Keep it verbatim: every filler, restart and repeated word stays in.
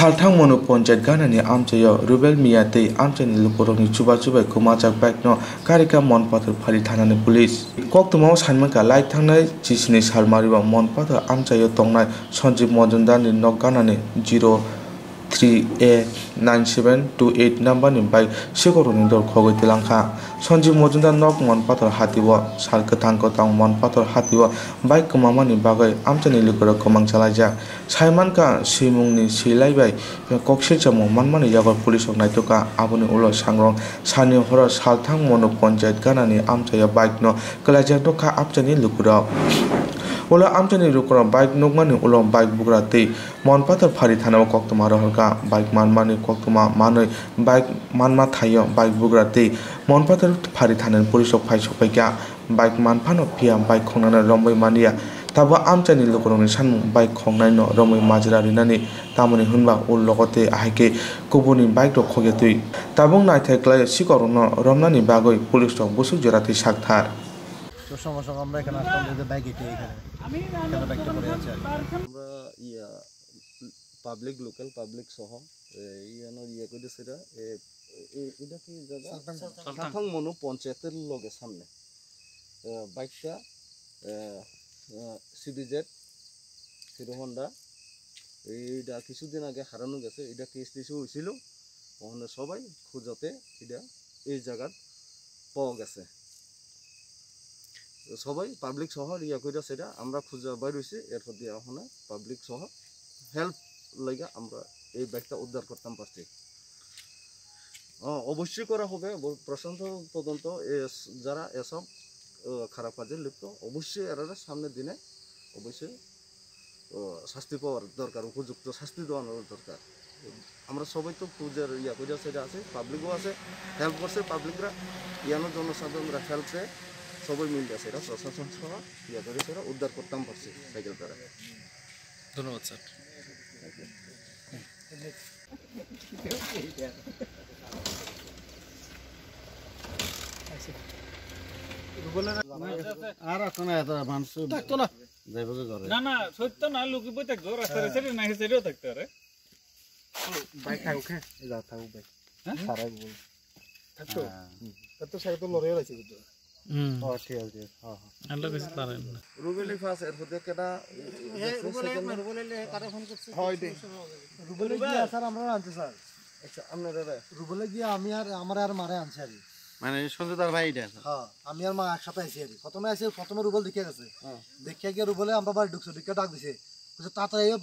Salthang Monu Ponchayat ganani amchaio Rubel Miya tei amchaini lukurokni chubachu bai kwmajak bike no karika Monpathor Phari thanani police. Koktwmao sanmankha lai thangnai chisini salmario Monpathor amchaio tongnai Sanjib Mojumdarni nok ganani zero three A nine seven two eight number ni bike sikorokni dol khogwi twlangkha. Sanjib Mojumdar nok Monpathor hatio sal kwthang kwthang Monpathor hatio bike kwmamani bagwi amchaini lukurok kwmang chalaijak. Saimankha, swimungni swilai bai koksilchamo manmani yago police rok naitokha. Aboni ulo sangrong sani horo Salthang Monu Ponchayat ganani amchaio bike no kwlaijak nukha amchaini lukurok. Ulo amchaini lukurok bike nukmani ulo bike bugra tei Monpathor Phari thanao koktwma rohorkha. Bike manmani koktwma manwi bike manma thaio bike bugra tei Monpathor Phari thanani police rok phai sokphaikha. Bike manphano phiya bike khongnano romwi manya. Tabuk amchaini lukurokni sanmung bike khongnai no romwi majra rinani, tamoni hwnba o logo tei ahai khe kubuni bike rok khogya twi. Tabuk naithai khlai sikorokno romnani bagwi police rok bwswk jora twi sakthar. তো সমস্যা আমরা এখানে আসলাম যে বাইক এটা এখানে কেন বাইকটা পড়ে আছে আর কি। আমরা ইয়া পাবলিক, লোকাল পাবলিক সহ, এ, ইয়ানো ইয়া করে সেটা, এ, এ, এটা কি জায়গা? সালতাং। সালতাং মনু পঞ্চায়েতের লগে সামনে। এ, বাইকটা, এ, এ, সিবিজেড, হিরো হন্ডা, এইটা কিছুদিন আগে হারানো গেছে, এটা কেস টেসও হয়েছিল, ওখানে সবাই খোঁজাতে এটা এই জায়গার পাওয়া গেছে। তো সবাই পাবলিক সহ ইয়া কইরা সেটা আমরা খুঁজে বাইর হইছি, এরপর দিয়ে ওখানে পাবলিক সহ হেল্প লইগা আমরা এই ব্যাগটা উদ্ধার করতাম পারছি। অ, অবশ্যই করা হবে। বল-, প্রশাসন তদন্ত এস-, যারা এসব, ও, খারাপ কাজে লিপ্ত, অবশ্যই এরা সামনের দিনে অবশ্যই, ও, শাস্তি পাওয়ার দরকার, উপযুক্ত শাস্তি দেওয়ানোর দরকার। আমরা সবাই তো খুঁজের ইয়া করিয়া সেটা আছে, পাবলিকও আছে, হেল্প করছে পাবলিকরা, ইয়ানো জনসাধারণরা হেল্প পেয়ে সবাই মিলে আছে, এটা প্রশাসন সহ ইয়া করে সেটা উদ্ধার করতাম পারছি সাইকেল করে। ধন্যবাদ স্যার। আর এখন এত মানুষ থাকতো না। যাইব কি করে? না, না, সত্য না, লুকিয়ে থাকতো, রাস্তার সাইডে না, সাইডেও থাকতো রে। ভাই থাকুক, হ্যাঁ? এই যা থাকুক ভাই। হ্যাঁ? সারাই বল। থাকতো? হ্যাঁ। হুম। তার তো সাইডে তো লড়াইও লাগছে কিন্তু। হুম। ও, ঠিক আছে, ঠিক আছে। হ্যাঁ, হ্যাঁ। আল্লাহ কাছে তারা এমনি। রুবেলি ফার্স্ট এর মধ্যে কেটা, এ, রুবেলে, রুবেলে কারে ফোন করছে? হয় দে। রুবেলে গিয়া স্যার, আমরা আনছি স্যার। আচ্ছা, আপনারা রে? রুবেলে গিয়া আমি আর, আমার আর মারে আনছি আর কি। মানে সঞ্জয় দার ভাই এটা? হ্যাঁ, আমি আর মা একসাথে আছি আর কি। প্রথমে আছি, প্রথমে রুবেল দেখে গেছে। হ্যাঁ। দেখে গিয়ে রুবেলে আমরা বাড়ি ঢুকছে, ঢুকে ডাক দিছে। বলছে, "তাড়াতাড়ি আইও।"